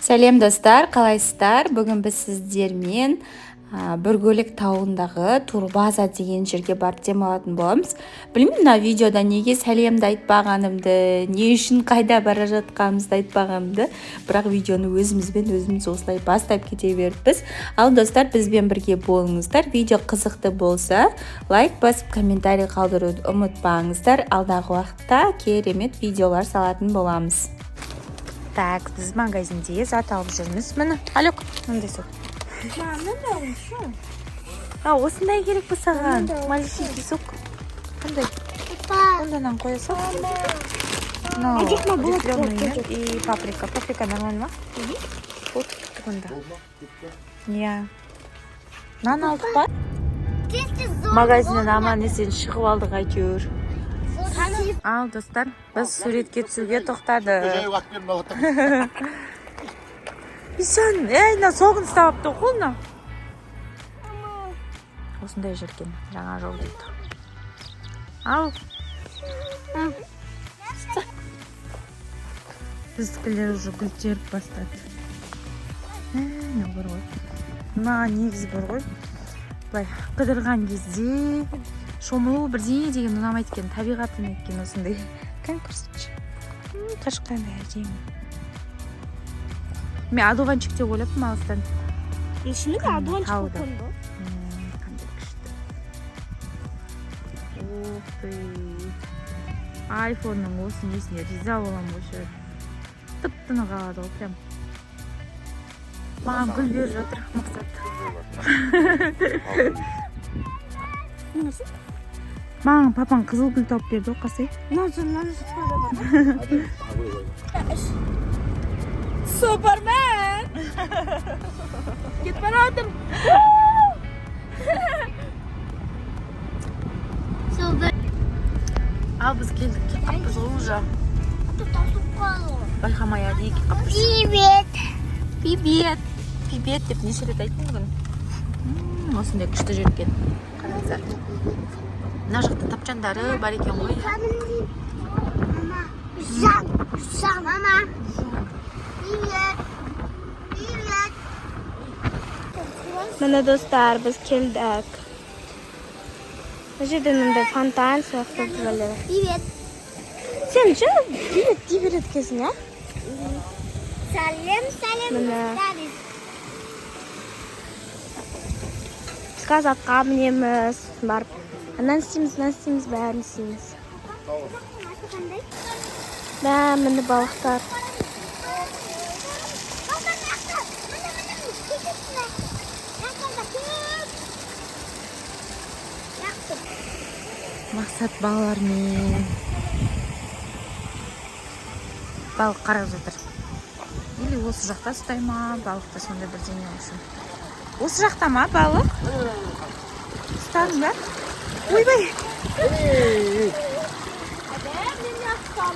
Сәлем, достар! Қалайсыздар? Бүгін біз сіздермен Бүргөлік тауындағы турбаза деген жерге барып демалатын боламыз. Білмеймін, мына видеода неге сәлемді айтпағанымды, не үшін қайда бара жатқанымызды айтпағанымды, бірақ видеоны өзімізбен өзіміз осылай бастап кете беріппіз. Ал, достар, бізбен бірге болыңыздар. Видео қызықты болса, лайк басып, комментарий қалдыруды ұмытпаңыздар. Алдағы уақытта керемет видеолар салатын боламыз. Так, біз магазинде зат алып жүрміз. Міне, Алек, мындай сок. А, осындай керек па саған? Малюсенький сок. Қандай? Онда мынаны қоя сал. Мынау рифленый мед и паприка. Паприка нормально ма? Вот, кеттік онда. Иә. Нан алдық па? Магазиннен аман есен шығып алдық әйтеуір. Ал, достар, біз суретке түсуге тоқтадық. Исен, ей, мына согын ұстап алыпты ғой қолына. Осындай жер екен, жаңа жол дейді. Ал. Біздікілер уже гүл теріп бастады. Мынау бар ғой. Маған негізі бар ғой. Былай қыдырған кезде шомылу бірдеңе деген ұнамайды екен. Табиғат ұнайды екен осындай. Кәне, көрсетші. Қаш қандай әдемі. Мен одуванчик деп ойлаппын алыстан. Шынымен де одуванчик Тауда. болып көрінді. Қандай күшті. Ух ты. Айфонның осы несіне риза боламын ғой ше. Тып тынық алады ғой прям. Маған гүл беріп жатыр Мақсат. Маған папаң қызыл гүл тауып берді ғой, қасай. Мынау мынаны да бар. Супермен! Кетіп бара жатыр. Ал, біз келдік, келіп қалыппыз ғой уже. Байқамай әдейі келіп қалыппыз. Привет! Привет! Привет деп неше рет айттым бүгін. Осындай күшті жер екен. Қараңыздар. Мына жақта тапчандары бар екен ғой. Мама. Жан! Жан! Мама! Привет! Привет! Міне, достар, біз келдік. Мына жерде мындай фонтан сияқты бәле. Привет! Сен ше, привет дей береді екенсің, иә? Сәлем, сәлем, Міне. достар. Біз қазір атқа мінеміз, барып. Ананы істейміз, мынаны істейміз, бәрін істейміз. Мә, міне балықтар. Міне, міне, көшесіне. Жақында көп. Жақсы. Мақсат балалармен балық қарап жатыр. Или осы жақта ұстай ма балықты, сондай бірдеңе в общем. Осы жақта ма балық? Ұстадың ба? Ойбай!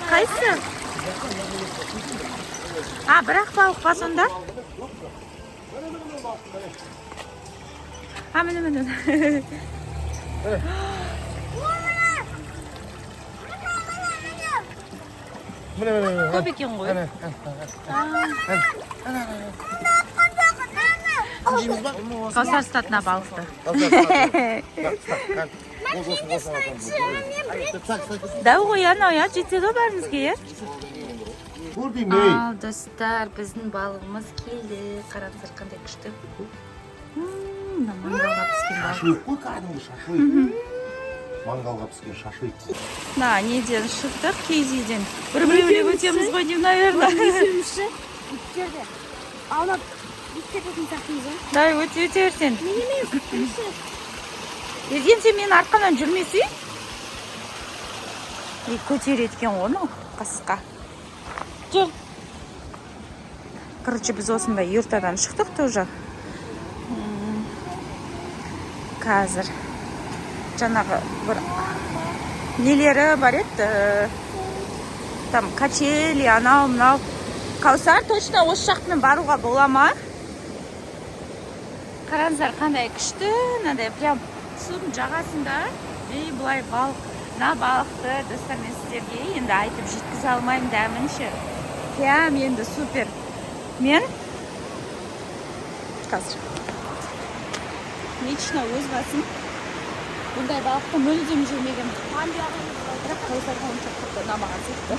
Қайсы? А, бірақ балық па сонда? А, міне, міне. Міне, міне, міне. Көп екен ғой. Жейміз ба? Каусар ұстады мына балықты. Дәу ғой анау, иә, жетеді ғой бәрімізге, иә? Көрдім, ей. Ал, достар, біздің балығымыз келді. Қараңыздар, қандай күшті. Мына мангалға піскен балық. Шашлык қой, кәдімгі шашлык. Мангалға піскен шашлык. Мына неден шықтық, киіз үйден. Бір біреулеп өтеміз ғой деймін, наверное. Иттерді аунап бүйтіп кететін сияқтымыз ғой. Давай, өте, өте бер сен. Мен емес, бірінші. Ерден, сен менің арқамнан жүрмесей. И көтереді екен ғой мынау қасқа. Жүр. Короче, біз осындай юртадан шықтық тоже. Қазір жаңағы бір нелері бар еді, там качели, анау мынау. Каусар, точно осы жақпен баруға бола ма? Қараңыздар, қандай күшті, мынандай прям судың жағасында. И былай балық. Мына балықты, достар, мен сіздерге енді айтып жеткізе алмаймын дәмін ше. Прям енді супер. Мен қазір Лично өз басым бұндай балықты мүлдем жемегенмін, бірақ Кәусарға онша қатты ұнамаған сияқты.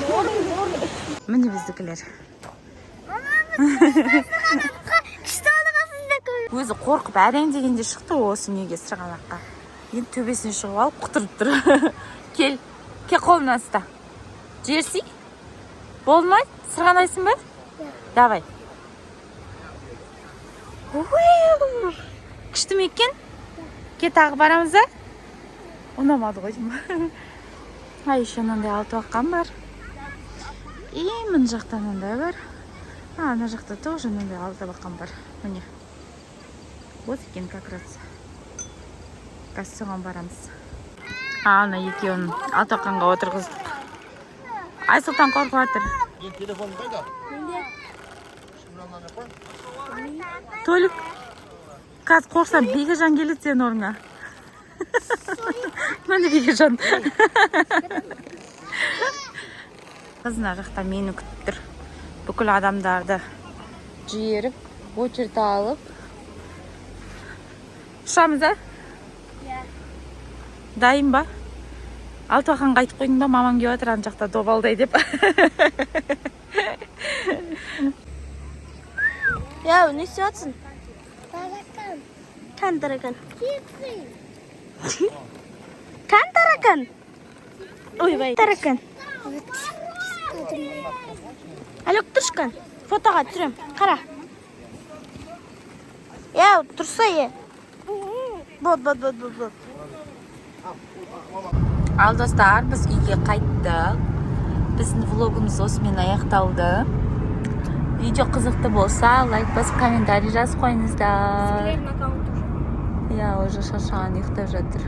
Міне, біздікілер. Күшті алдыға. Өзі қорқып, әрең дегенде шықты ғой осы неге, сырғанаққа. Енді төбесіне шығып алып, құтырып тұр. Кел, кел, қолымнан ұста. Жіберсей болды ма? Сырғанайсың ба? Давай. Уиу! Күшті ме екен? Кел, тағы барамыз да. Ұнамады ғой деймін. А еще мынандай алтыбақан бар. И мына жақта мынандай бар. А ана жақта тоже мынандай алтыбақан бар, міне. Вот екен, как раз қазір соған барамыз. А ана екеуін алтыбақанға отырғыздық. Айсұлтан қорқып жатыр. Мен телефоным қайда? Менде. Толик, қазір қорықсам, Бекежан келеді сенің орныңа. Міне, Бекежан. Қыз мына жақта мені күтіп тұр. Бүкіл адамдарды жіберіп, очередь алып ұшамыз. А, дайын ба? Алтыбақанға айтып қойдың ба, мамам келіп жатыр ана жақта добалдай деп? Я, не істеп жатсың? Таракан. Кән таракан? Чипсы. Кән таракан? Ойбай, таракан. Алек, тұршы, кән. Фотоға түсірем, қара. Е, тұрса, е. Вот, вот, вот, вот, вот. Ал, достар, біз үйге қайттық. Біздің влогымыз осымен аяқталды. Видео қызықты болса, лайк басып, комментарий жазып қойыңыздар. Иә, уже шаршаған, ұйықтап жатыр.